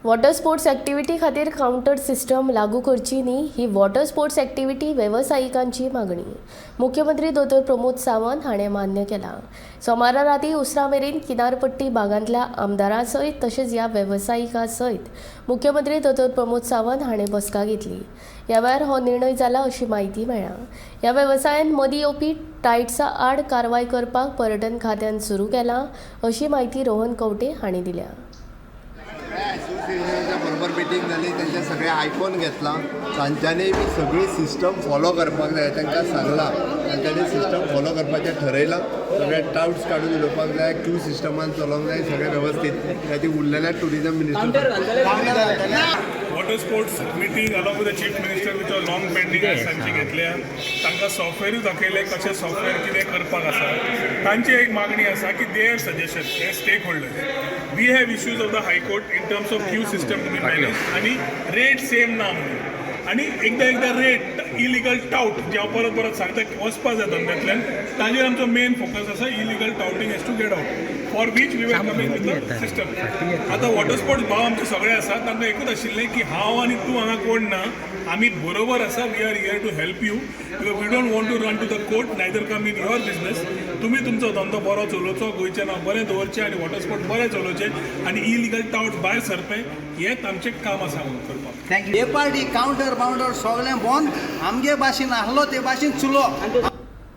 Water sports activity खातीर counter system लागू करची न्ही ही वॉटर स्पोर्ट्स ॲक्टिव्हिटी वेवसायिकांची मागणी मुख्यमंत्री दोतोर प्रमोद सावंत हाणें मान्य केला. सोमारा राती उसरां मेरेन किनारपट्टी भागांतल्या आमदारां सयत तशेंच ह्या वेवसायिकां सयत मुख्यमंत्री दोतोर प्रमोद सावंत हाणें बसका घेतली. ह्या वेळार हो निर्णय जाला अशी म्हायती मेळ्ळा. ह्या वेवसायांत मदीं येवपी टायट्सा आड कारवाय करपाक पर्यटन खात्यान सुरू केलां अशी म्हायती रोहन खंवटे हांणी दिल्या. असोसिएशनाच्या बरोबर मिटींग जाली. तांचे सगळे आयकून घेतलां. तांच्यांनी बी सगळी सिस्टम फॉलो करपाक जाय तांकां सांगलां. तांच्यांनी सिस्टम फॉलो करपाचें ठरयलां. सगळे टावट्स काडून उडोवपाक जाय, क्यू सिस्टमान चलोवंक जाय सगळें वेवस्थीत. त्या उरलेल्या tourism minister Water sports meeting along with the Chief Minister, which are long pending आसा, तांची घेतल्या. तांकां सॉफ्टवेरूय दाखयले कशें सॉफ्टवेअर कितें करपाक आसा. तांची एक मागणी आसा की there suggestion हे stakeholder, we have issues of the High Court in terms of queue system to be manage आनी रेट सेम ना म्हणून. आनी एकदां एकदां रेट इलिगल टावट जे हांव परत परत सांगता, वचपा जाय धंद्यांतल्यान. ताजेर आमचो मेन फोकस आसा. Illegal touting has to get out, for which we are coming with the system. आतां वॉटर स्पोर्ट्स भाव आमचे सगळे आसा. तांकां एकूच आशिल्लें की हांव आनी तूं हांगा कोण ना, आमी बरोबर आसा. We are here to help you because we don't want to run to the court, neither come in your business. तुमी तुमचो धंदो बरो चलोवचो, गोंयचें नांव बरें दवरचें आनी वॉटर स्पोर्ट बरें चलोवचें आनी इलिगल टावट्स भायर सरपे, हेंच आमचें काम आसा म्हणून करपाक. हे पार्टी कावंटर बावंटर सगळें बंद. आमगे भाशेन आहलो ते भाशेन चुलो.